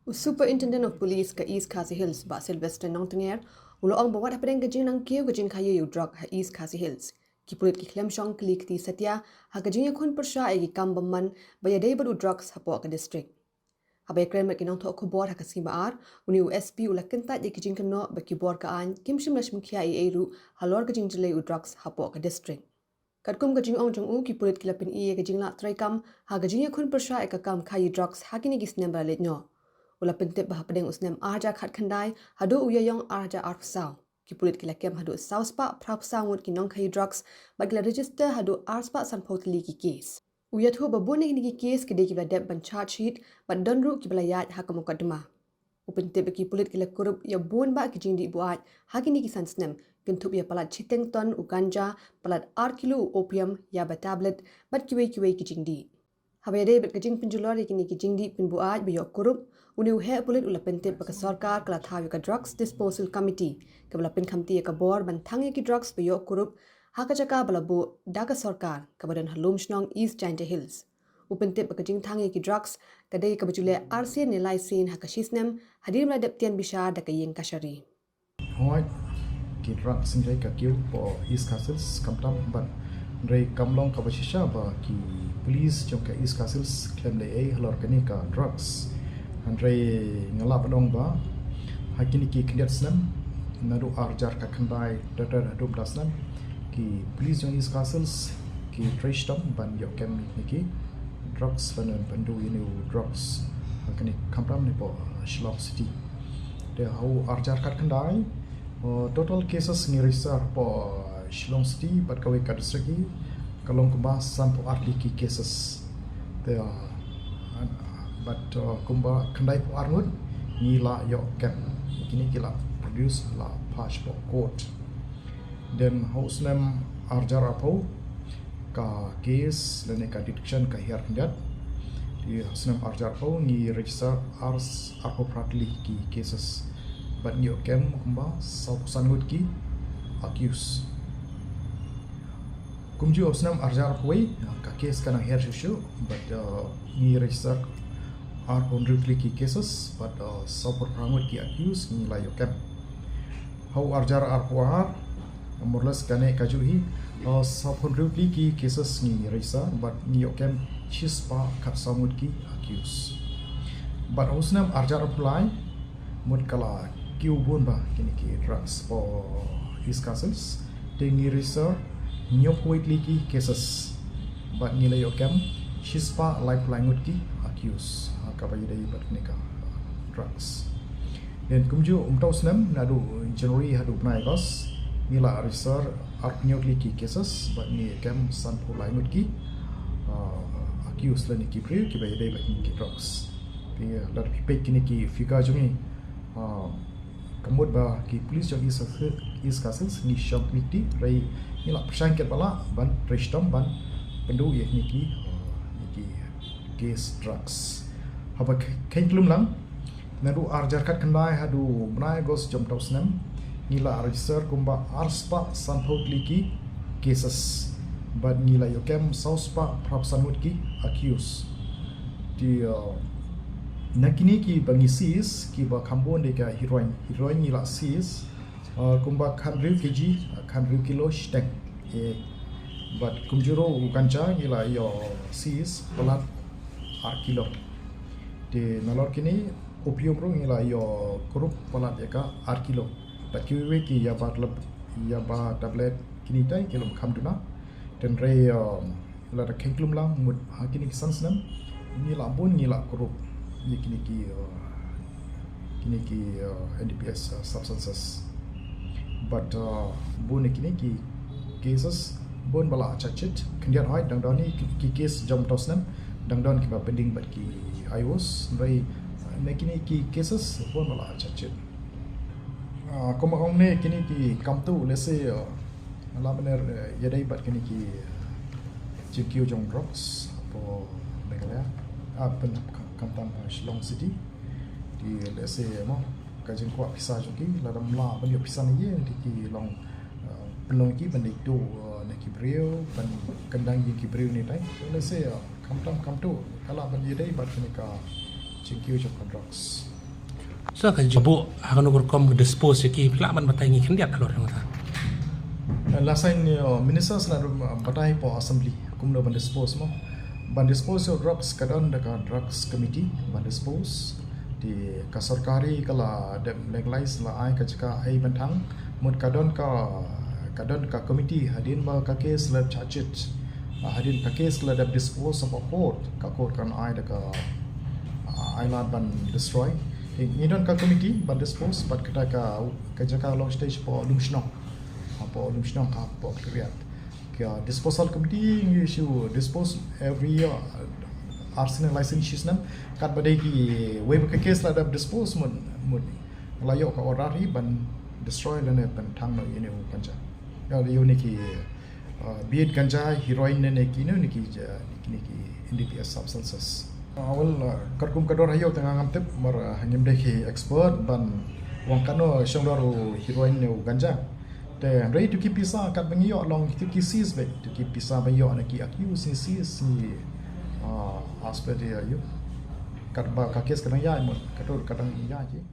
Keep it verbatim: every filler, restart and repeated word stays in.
U Superintendent of Police ka East Khasi Hills, Bah Sylvester Nongtnger, u la ong ba wat hapdeng ka jingnang kiew ka jingkhaïi ïa u drug ha East Khasi Hills, ki pulit ki khlem shong kli kti satia ha ka jingïakhun pyrshah ïa ki kam bymman ba ïadei bad u drugs hapoh ka district. Haba ïakren bad ki nongthoh khubor ha ka sngi ba ar, une u S P u la kyntait ïa ki jingkynnoh ba ki bor ka aiñ kim shym la shim khia ei ei ruh halor ka jingjlei u drugs hapoh ka district. Katkum ka jingong jong u, ki pulit ki la pyni ïa ka jinglah treikam ha ka jingïakhun pyrshah ïa ka kam khaïi drugs ha kine ki snem ba la leit noh. U la pyntip ba hapdeng u snem ar hajar khatkhyndai haduh u Ïaïong ar hajar arphew saw, ki pulit ki la kem haduh saw spah phra phew saw ngut ki nongkhaïi drugs bad ki la register haduh ar spah sanphew tylli ki case. U ïathuh ba bun na kine ki case ki dei kiba la dep ban charge sheet bad don ruh kiba la ïaid ha ka mukotduma. U pyntip ba ki pulit ki la kurup ïa bun bah ki jingdih buaid ha kine ki san snem, kynthup ïa palat shiteng ton u ganja, palat ar kilo u opium, ïa ba tablet bad kiwei kiwei ki jingdih. Haba ïadei bad ka jingpynjulor ïa kine ki jingdih pynbuaid ba ïoh kurup, une u heh pulit u la pyntip ba ka sorkar ka la thaw ïa ka Drugs Disposal Committee kaba la pynkhamti ïa ka bor ban thang ïa ki drugs ba ïoh kurup ha ka jaka ba la buh da ka sorkar kaba don ha lum shnong East Jaintia Hills. U pyntip ba ka jingthang ïa ki drugs ka dei kaba ju leh arsien ne laisien ha ka shisnem hadien ba la dep tian bishar da ka ïing kashari. Hooid, ki drugs hynrei ka kiew hapoh East Khasi Hills khamtam, bad hynrei kam long kaba shisha ba ki police jong ka East Khasi Hills khlem leh ei halor kane ka drugs. Hynrei nga lah ban ong ba ha kine ki khyndiat snem, naduh ar hajar khatkhyndai ter ter haduh mynta snem, ki police jong East Khasi Hills ki trei shitom ban ïoh kem ïa kine ki drugs, ban, ban duh ïa une u drugs ha kane khamtam ne hapoh Shillong City. Te ha u ar hajar khatkhyndai, uh, total cases ngi register hapoh Shillong City bad kawei ka district hi ka long kumba sanphew ar tylli ki cases. Te, uh, bad, uh, kumba khyndaiphew ar ngut ngi la ïoh kem, kine ki la produce, la phah shapoh court. Then ha u snem ar hajar arphew ka case lane ka detection ka hiar khyndiat. Te ha u snem ar hajar arphew ngi register ar, arphew phra tylli ki cases bad ngi ïoh kem kumba sawphew san ngut ki accused. Kumjuh ha u snem ar hajar arphew wei, ka case ka nang hiar shuh shuh bad, uh, ngi register arphew hynriew tylli ki cases bad, uh, sawphew phra ngut ki accused ngi la ïoh kem. Ha u ar hajar arphew ar, more or less kane kajuh hi, uh, sawphew hynriew tylli ki cases ngi register bad ngi ïoh kem shispah khatsaw ngut ki accused. Bad ha u snem ar hajar arphew lai, mut ka la kiew bun bah kine ki drugs hapoh East Khasi Hills, te ngi register hynñiewphew wei tylli ki cases bad ngi la ïoh kem shispah laiphew lai ngut ki accused ha kaba ïadei bad kine ka drugs. Then kumjuh, um, ha u snem, naduh January haduh bnai August, ngi la register arphew hynñiew tylli ki cases bad ngi kem sanphew lai ngut ki, uh, accused lane ki briew kiba ïadei bad kine ki drugs. Te lada phi peit kine ki figure jong ngi, uh, ka mut ba ki police jong East, East Khasi Hills ngi shong kmie kti, hynrei ngi la pyrshang katba lah ban trei shitom ban pynduh ïa kine ki, uh, ïa ki case drugs. Haba khe-, kheiñ khlem lang, naduh ar hajar khatkhyndai haduh bnai August jong mynta u snem, ngi la register kumba arspah sanphew tylli ki cases bad ngi la ïoh kem sawspah phra phew san ngut ki accused. Te, uh, na kine kiba ngi seize, kiba kham bun dei ka heroin. Heroin ngi la seize, uh, kumba khathynriew kg, uh, khathynriew kilo shiteng. Eh, bad kumjuh ruh u ganja ngi la ïoh seize palat ar kilo. Te nalor kine, opium ruh ngi la ïoh kurup palat ïa ka ar kilo. Bad kiwei kiwei ki yaba tab-, yaba tablet kine tai ki long kham duna. Te hynrei, um, lada kheiñ khlem lang, mut ha kine ki san snem ngi la bun, ngi la kurup ïa kine ki, uh, kine ki, uh, N D P S, uh, substances. Bad, uh, bun ïa kine ki cases bun ba la charge sheet. Khyndiat hoi dang don ïa ki, ki case jong mynta u snem, dang don kiba pending bad ki I Os. Hynrei, uh, na kine ki cases bun ba la charge sheet. Ah, kumba ong ne, kine ki kam tuh, let's say, ah, la ban, eh, ïadei bad kine ki, eh, jingkiew jong drugs hapoh Meghalaya, ah, pyn-, khamtam, ah, Shillong City. Te, let's say, mo, ka jingkwah pisa jong ki, lada ym lah ban ïoh pisa na ïing, te ki long, ah, pynlong ki ban leit tuh, ah, na ki briew, ban kyndang ïa ki briew ne tai. Let's say, ah, khamtam kam tuh, ka lah ban ïadei bad kine ka jingkiew jong ka drugs. So ka jubuk ha kano ka rukom dispose ïa ki, lah ban batai ngi khyndiat halor nangta. Last time ni minister sa la batai hapoh assembly kumno ban dispose mo. Ban dispose ïa u drugs ka don da ka drugs committee ban dispose. Te ka sorkar hi ka la dep legalize, la ai ka jaka ei ban thang. Mut ka don ka, ka don ka committee hadien ba ka case la charge sheet. Hadien ka case la dep dispose of a court, ka court kan ai da ka, ai lad ban destroy. Ngi don ka committee ban dispose, bad kata ka, ka jaka long stage hapoh Lumshnong. Hapoh Lumshnong, hapoh Khliehriat. Ka disposal committee ngi shu dispose every year, ar snem, lai snem, shi snem. Katba dei kiwei pat ki case la dep dispose, mut, mut la ïoh ka order hi ban destroy lane ban thang noh ïa une u ganja. Ïa, ïa une ki, uh, be it ganja, heroin ne, ne kine, ne ki, uh, ne ki N D P S substances. Uh, well, uh, katkum ka dor ha ïew te nga ngam tip, namar, uh, ngim dei ki expert ban ong kano shong dor u heroin ne u ganja. Te hynrei to ki pisa katba ngi ïoh long, to ki seize beit, to ki pisa ba ïoh na ki accused ngi seize, ngi, uh, as per the, uh, ïa katba ka case ka dang ïaid, mut ka dor ka dang ïaid.